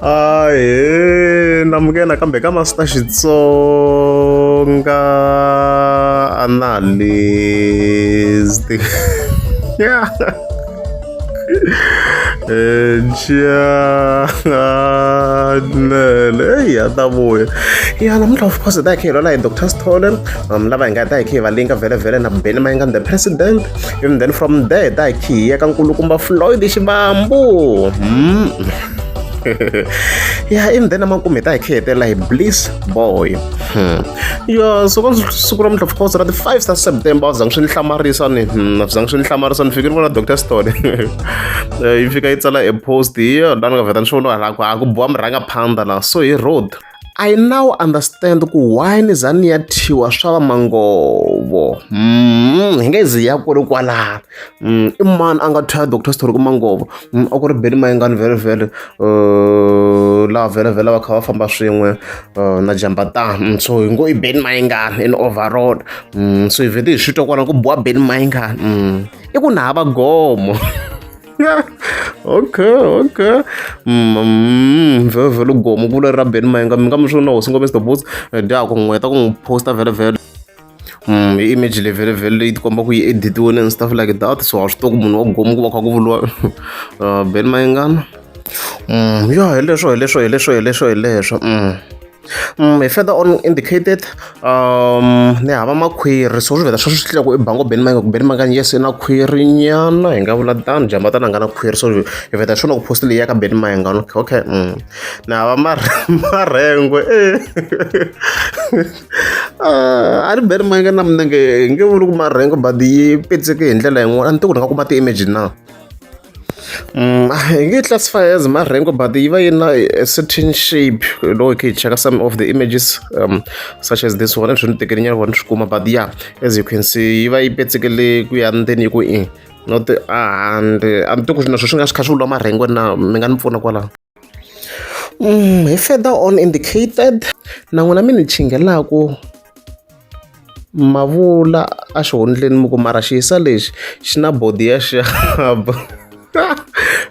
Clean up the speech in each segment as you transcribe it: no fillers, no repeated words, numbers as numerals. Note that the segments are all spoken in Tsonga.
Ahee namukela nakambe ka Master Xitsonga analyst chanele eyi ya ta vuya ya namuntlha of course hi ta hi kha hi lwala hi Doctor Sithole lava hi nga ta hi kha hi va linka vhele vhele na Benny Mayengani the president and then from there hi ta hi kha hi ya ka nkulukumba Floyd Shivambu. Ya, and then amakumu hi ta hi kha hi hetelela hi Bliss Boy. Ya, so ka siku ra namuntlha, of course, ra ti-5 ta September, a swi zangi swi ni hlamarisa ni a swi zangi swi ni hlamarisa ni fike ni vona Dr Sithole yi fika yi tsala e post hi yona laha ni nga vheta ni swi vona la ku a ku biwa murhangaphandha la. So hi road I now understand ku why ni za ni ya thyiwa swa va mangovo. Hi nge zi ya kwale kwalano. I mani a nga thya Dr Sithole ku mangovo? A ku ri Benny Mayengani vhele vhele, laha vhele vhele va kha va famba swin'we na Jambatan. So hi ngo i Benny Mayengani in overall. So hi vhete hi swi twa kwala ku biwa Benny Mayengani. I ku na hava gomo. Okay. Vhele vhele gomo ku vula ra Benny Mayengani mi nga mi swi vona hosi ngome Mr Boss dya ku n'wi heta ku n'wi posta vhele vhele. I image leyi vhele vhele leyi tikomba ku yi editiwile and stuff like that, so a swi tivi ku munhu wa gomo ku va kha ku vuriwa Benny Mayengani. Ya, hi leswo hi leswo hi leswo hi leswo hi leswo. Hi further on indicated ni hava makhwiri, so swi vheta swi swi ku i bango Benny Mayengani ku Benny Mayengani, yes, i na khwiri nyana, hi nga vula tano. Jambatan a nga na khwiri, so hi vheta swona ku post leyi ya ka Benny Mayengani. Okay. Ni hava marhengwe a ri Benny Mayengani na minenge hi nge vuli ku marhengwe, but yi petseke hi ndlela yin'wana. A ni tivi ku ni nga kuma ti-image na. Hi nge classify as marhengu, but yi va yi na a certain shape loko hi kha hi cheka some of the images, such as this one. Swi ni tekeli nyana ku ni swi kuma, but yeah, as you can see, yi va yi petsekele ku ya ndzeni yi ku i not a handle. A ni tivi ku naswo swi nga swi kha swi vuriwa marhengu na mi nga ni pfuna kwalaho. Hi further on indicated na n'wina mi ni chingelaku mavula a xihundleni mi ku mara xiyisa lexi xi na body ya xaba,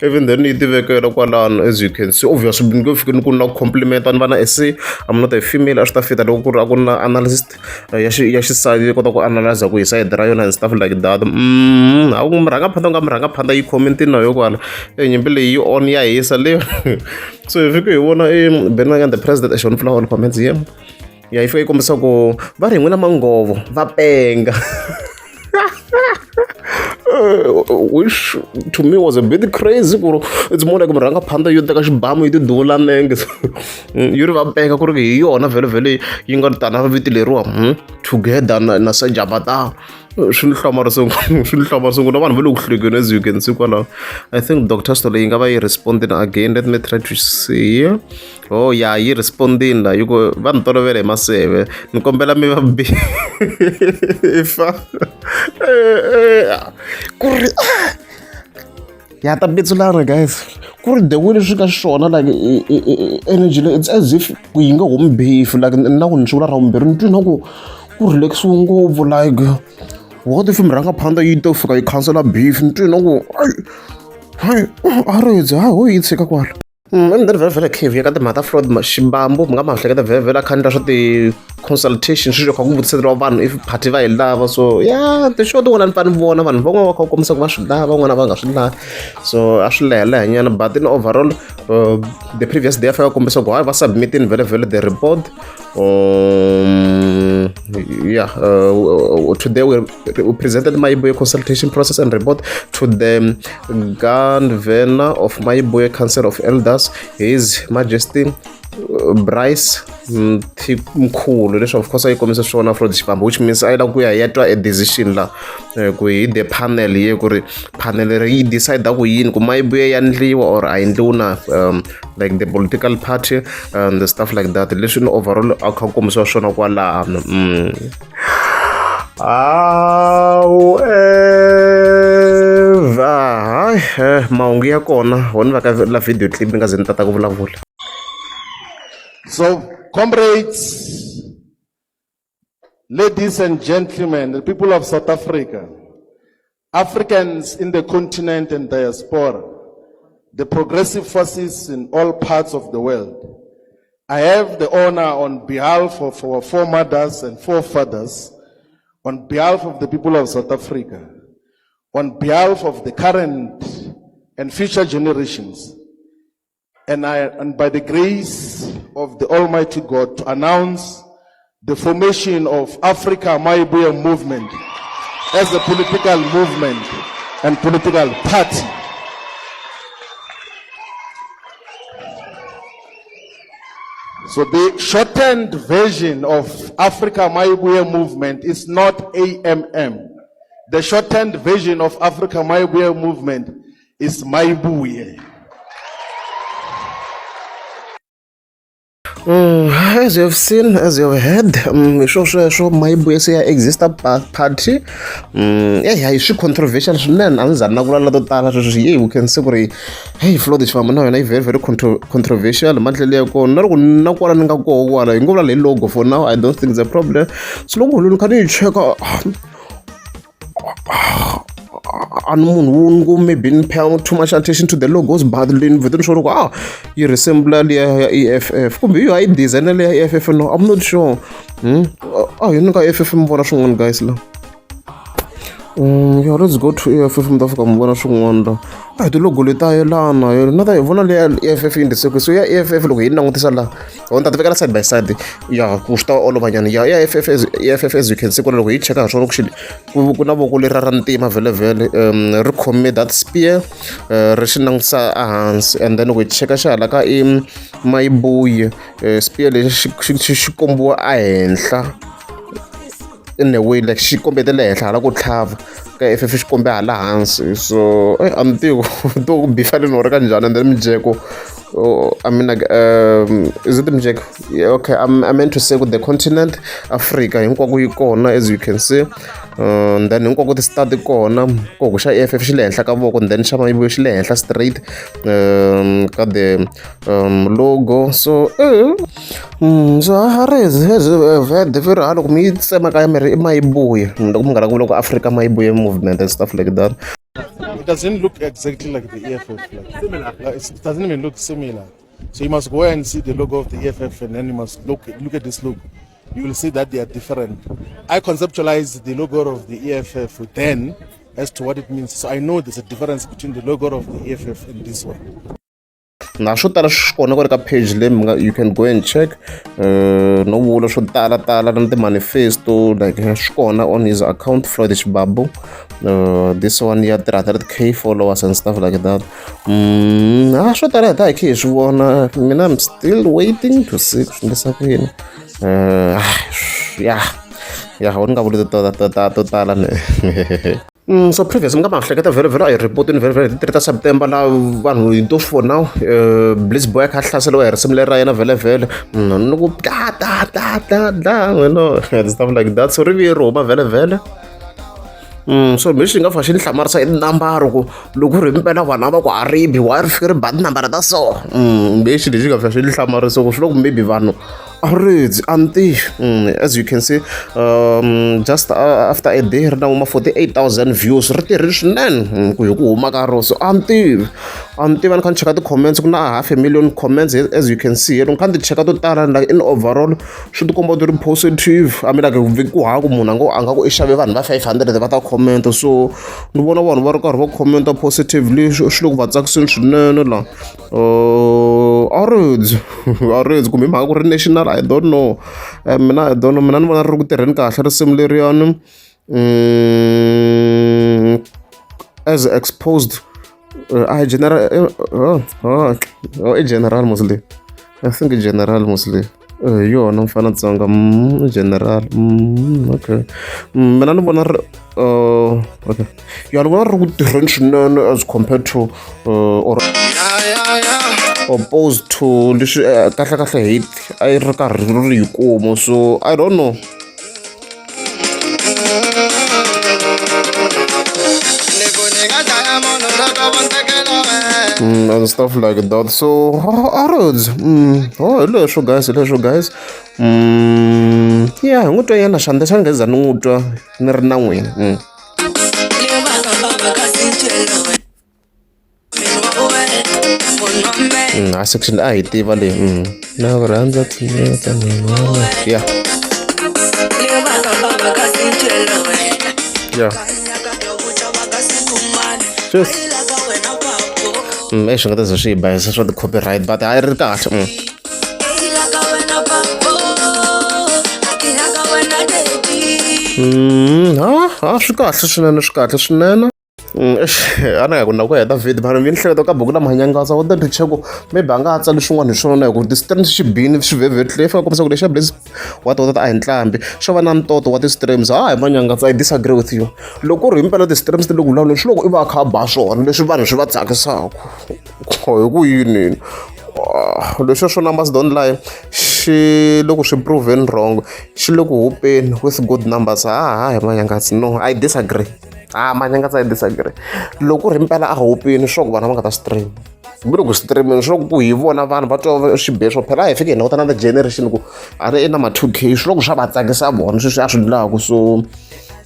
even then yi tivekela kwalano. As you can see, obviously ni nge fiki ni ku na compliment ni va na se I'm not a female. A swi ta fita loko ku ri a ku na analyst ya xi ya xisati yi kota ku analyze ku hi side ra yona and stuff like that. A ku murhangaphandha u nga murhangaphandha yi comment na yo kwala e nyimpi leyi yi on ya hisa leyo. So hi fike hi vona i Benny Mayengani the president xona pfula all comments here. Ya, yi fika yi kombisa ku va ri hi n'wina mangovo va penga, which to me was a bit crazy ku ri it's more like murhangaphandha yo teka xibamu yi ti duvula nenge yi ri va penga ku ri hi yona vhele vhele yi nga tana vito leriwa together na Sajabata. Swi ni hlamarise, swi ni hlamarise ku na vanhu va le ku hlekeni. As you can see kwalaho, I think Dr Sithole yi nga va yi responding again. Let me try to see here. Oh ya, yi respondini la yi ku va ni tolovela hi maseve, ni kombela mi va bifa ku ri ya ta betsulana guys, ku ri the way leswi nga xiswona, like energy leyi, it's as if ku yi nga humi beef, like na ku ni swi vula ra vumbirhi ni twi na ku ku relaxiwe ngopfu. Like, what if murhangaphandha yi to fika yi khansela beef? Ni twi na ku hayi hayi a ri hayi ho yi tshika kwala. And then vhele vhele cave ya ka timhaka ta Floyd Shivambu mi nga ma hleketa vhele vhele a kha endla swa ti-consultation swilo kha ku vutiseleriwa vanhu if party va yi lava. So ya ti-show tin'wana ni pfa ni vona vanhu van'wana va kha va kombisa ku va swi lava, van'wana va nga swi lavi, so a swi lehaleha nyana. But in overall, the previous day a fika kombisa ku hayi va submitini vhele vhele the report. Yeah, today we presented Mayibuye consultation process and report to the Convener of Mayibuye Council of Elders, His Majesty Bryce Mthimkhulu. Leswi of course a yi kombisa swona Floyd Shivambu, which means a yi lava ku ya ya twa a decision la ku hi the panel ye ku ri panel ri yi decide ku yini ku Mayibuye ya ndliwa or a yi ndliwi na like the political party and the stuff like that. Leswi ni overall a kha ku kombisiwa swona kwalano. However, hayi mahungu ya kona ho ni va ka la video clip ni nga ze ni tata ku vulavula. So, comrades, ladies and gentlemen, the people of South Africa, Africans in the continent and diaspora, the progressive forces in all parts of the world, I have the honor on behalf of our foremothers and forefathers, on behalf of the people of South Africa, on behalf of the current and future generations, and by the grace of the Almighty God, to announce the formation of Africa Mayibuye Movement as a political movement and political party. So the shortened version of Africa Mayibuye Movement is not AMM. The shortened version of Africa Mayibuye Movement is Mayibuye. As you have seen, as you have heard, swo sweswo Mayibuye se ya exista party. Yeah, hi swi controversial swinene, a ndzi za na ku vulavula to tala sweswi. Ye, we can say ku ri hey, Floyd Shivambu na yona yi very very controversial mandlele ya kona, na loko na kwala ni nga koho kwala hi ngo vula hi logo. For now I don't think it's a problem. So loko ni kha ni yi cheka, a ni munhu wo ngo maybe ni pay too much attention to the logos, but ni vhete ni sure ku yi resemble liya ya EFF, kumbe yi yi design liya ya EFF. No, I'm not sure. Ah, yi ni ka EFF mi vona swin'wana guys la. Yeah, let's go to EFF, mi ta fika mi vona swin'wana la. A hi ti-logo leti ta yelana na ta hi vona leya EFF yi so ya EFF loko hi yi langutisa la, ni ta ti vekela side by side ya ku swi ta olova nyana. Ya EFF, as EFF, as you can see kwala, loko hi cheka hi swona ku xi ku na voko leri ra ntima vhele ri khome that spear, ri xi langutisa ehansi, and then loko hi cheka xa hala ka i Mayibuye, spear lexi xi kombiwa ehenhla in a way like xi kombetele henhla hala ku tlhava ka FF, xi kombe hala hansi. So a ni tivi to ku bifa leni ri ka njhani. And then mijeko, oh, I mean, like, is it mijeko? Yeah, okay, I meant to say the continent Africa hinkwako yi kona, as you can see. And then hinkwako ti-star ti kona koko xa EFF xi le henhla ka voko, and then xa Mayibuye xi le henhla straight ka the logo. So so harezi vhele loko mi yi tsemakanya mi ri i Mayibuye, loko mi nga la ku vula ku Africa Mayibuye Movement and stuff like that. It doesn't look exactly like the EFF. Like, it doesn't even look similar. So you must go and see the logo of the EFF, and then you must look at this logo. You will see that they are different. I conceptualized the logo of the EFF then as to what it means. So I know there's a difference between the logo of the EFF and this one. Na swo tala swi kona kwale ka page leyi mi nga, you can go and check, no vula swo tala tala na ti-manifesto, like swi kona on his account, Floyd Shivambu. This one ya 300K followers and stuff like that. Swo tala hi ta hi khe hi swi vona. Mina I'm still waiting to see ku swi endlisa ku yini. Yeah, ni nga vuli to tala ne. So previous mi nga ma hleketa vhele vhele a hi report-ini vhele vhele hi ti 3 ta September la vanhu hi to for now, Bliss Boy a kha a hlaseriwa hi risimu leri ra yena vhele vhele, ni ku da da da da da, and stuff like that. So ri vuye ri huma vhele vhele. So lexi nga fa xi ni hlamarisa i tinambara, ku loko ri himpela vanhu a va ku a ribi wa ri fike ri ba tinambara ta so. Lexi lexi nga fa xi ni hlamarisa ku swi loko maybe vanhu a ridzi a ni tivi. As you can see, just after a day ri na ma 48,000 views, ri tirhile swinene ku hi ku huma ka ro. So a ni tivi, a ni tivi. A ni kha ni cheka ti-comments, ku na half a million comments, as you can see. Loko ni kha ni ti cheka to tala, like in overall swi tikomba ti ri positive. I mean, like ku hava ku munhu a nga ku i xave vanhu va 500 va ta comment. So ni vona vanhu va ri karhi va commenta positively, swi le ku va tsakiseni swinene la. A ridzi kumbe hi mhaka ku ri national, I don't know. Mina I don't know, mina ni vona ri ri ku tirheni kahle risimu leriyani, as exposed a general. Oh, oh, i general mostly, I think i general mostly hi yona mfana Tsonga. General. Okay, mina ni vona ri okay ya, ni vona ri ku tirheni swinene as compared to or opposed to leswi kahle kahle hate a yi ri karhi ri yi kuma. So I don't know. And stuff like that. So arods, oh, hi leswo guys, hi leswo guys. Yeah, hi n'wi twa yena xandla xa ngheza, ni n'wi twa ni ri na n'wina. A section a hi tiva leyi. Na ku rhandza ya ya cheers. Exi nga ta ze swi hi bayisa swa ti-copyright, but a yi ri kahle. Ha ha, swi kahle swinene, swi kahle swinene. A ni nga ku na ku heta video, mara mi ni hleketa ka buku la Manyangaza wa to check ku maybe a nga ha tsali swin'wana hi swona, hi ku ti-streams xi bini swi vhevetile. Fika kombisa ku lexa Bliss wa tota a hi ntlambi xo va na ntoto wa ti-streams. Ha hi Manyangaza, I disagree with you. Loko ku ri himpela ti-streams ti le ku vulavuleni, swi loko i va a kha a ba swona leswi vanhu swi va tsakisaka hi ku yini leswiya swo numbers don't lie, xi loko swi proven wrong, xi le ku hupeni with good numbers. Ha ha hi Manyangatsi, no, I disagree. Ha Manyangatsi, I disagree. Loko ku ri himpela a hupini swo ku vanhu va nga ta stream, hambi loko streaming swi loko ku hi vona vanhu va twa xibeswo phela, a hi fiki hi languta na the generation ku a ri i na ma 2K, swi loko swa va tsakisa vona sweswi a swi ndlaku. So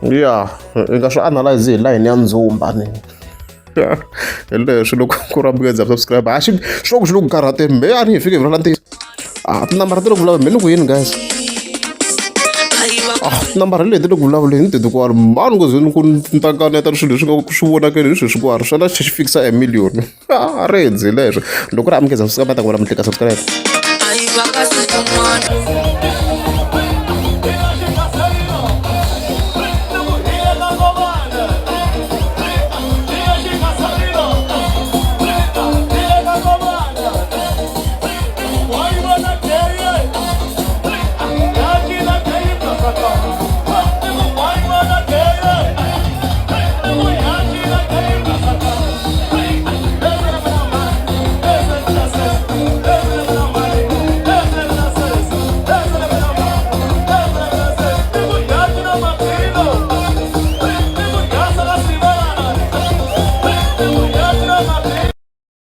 ya hi nga swi analyze hi line ya ndzumba ni hi leswi. Loko ku ri amukeza subscribe, ha xi swi loko swi le ku karhateni me a ni hi fike hi vulavula ntiyiso. A tinambara ti le ku vulavula me ni ku yini, guys? Ah, tinambara leti le ku vulavuleni ni titi kwari mani ku ze ni ku ni ta kaneta swilo leswi nga swi vonakeni hi sweswi kwari swona xi fikisa e million a ri hundzi leswo. Loko ri amukeza subscribe, ta ku vona mi tlika subscribe.